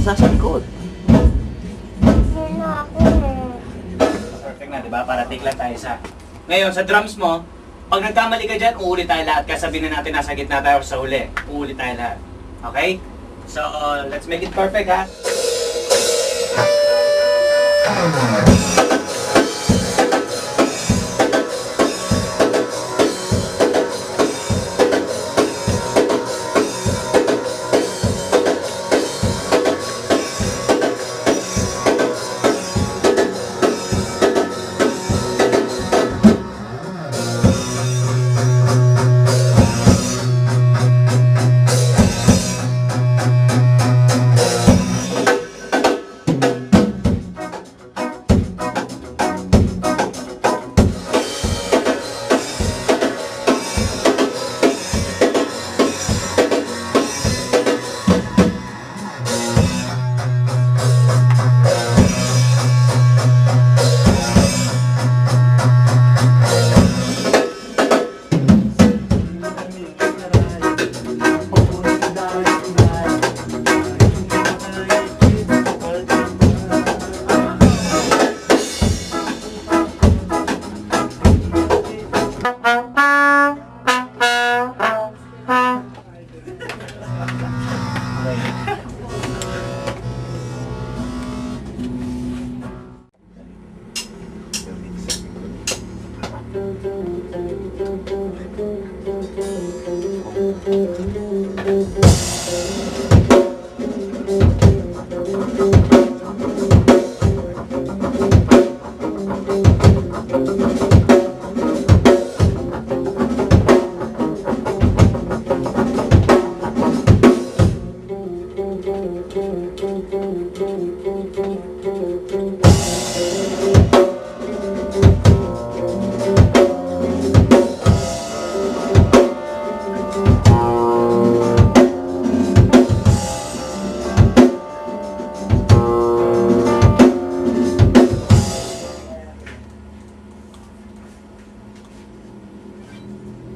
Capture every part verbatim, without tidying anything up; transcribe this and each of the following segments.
Sasangkot. Perfect na, di ba? Para take lang tayo sa. Ngayon, sa drums mo, pag nagkamali ka dyan, uulit tayo lahat. Kasabihin na natin nasa gitna tayo sa huli. Uulit tayo lahat. Okay? So, let's make it perfect, ha?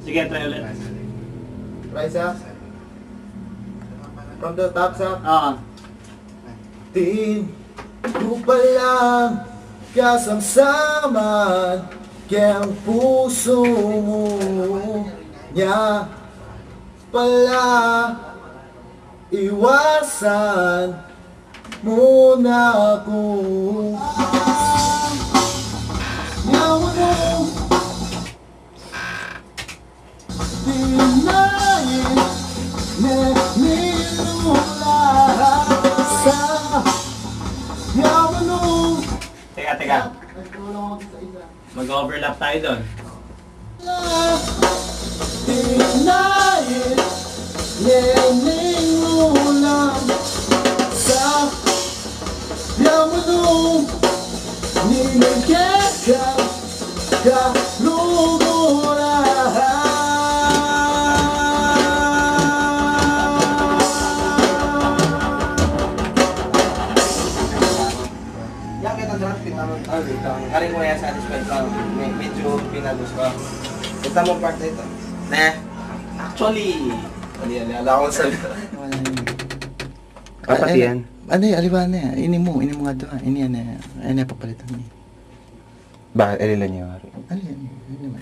Sige, try ulit. Try, sir. From the top, sir. Ah. Atin ku palang kasamsaman keng pusu mu, nya pala iwasan mu na ku. Nya mu nu Dinain ne ning lula sa yamanu. Teka, teka. Mag-overlap tayo dun. Dinain ne ning lula sa yamanu. Ninang keka Karing waya satisfied pa, me-, medyo pinagus pa. Ita mo part na ita. Ne? Actually, ali, ali, ala akong sabi. Apat yan. Ano, aliwa na yan. Ini mu, ini mu nga doon. Ini yan, eh. Ano, papalitan mo. Bakit? Alilan niya, Mari. Ano yan? Ano naman?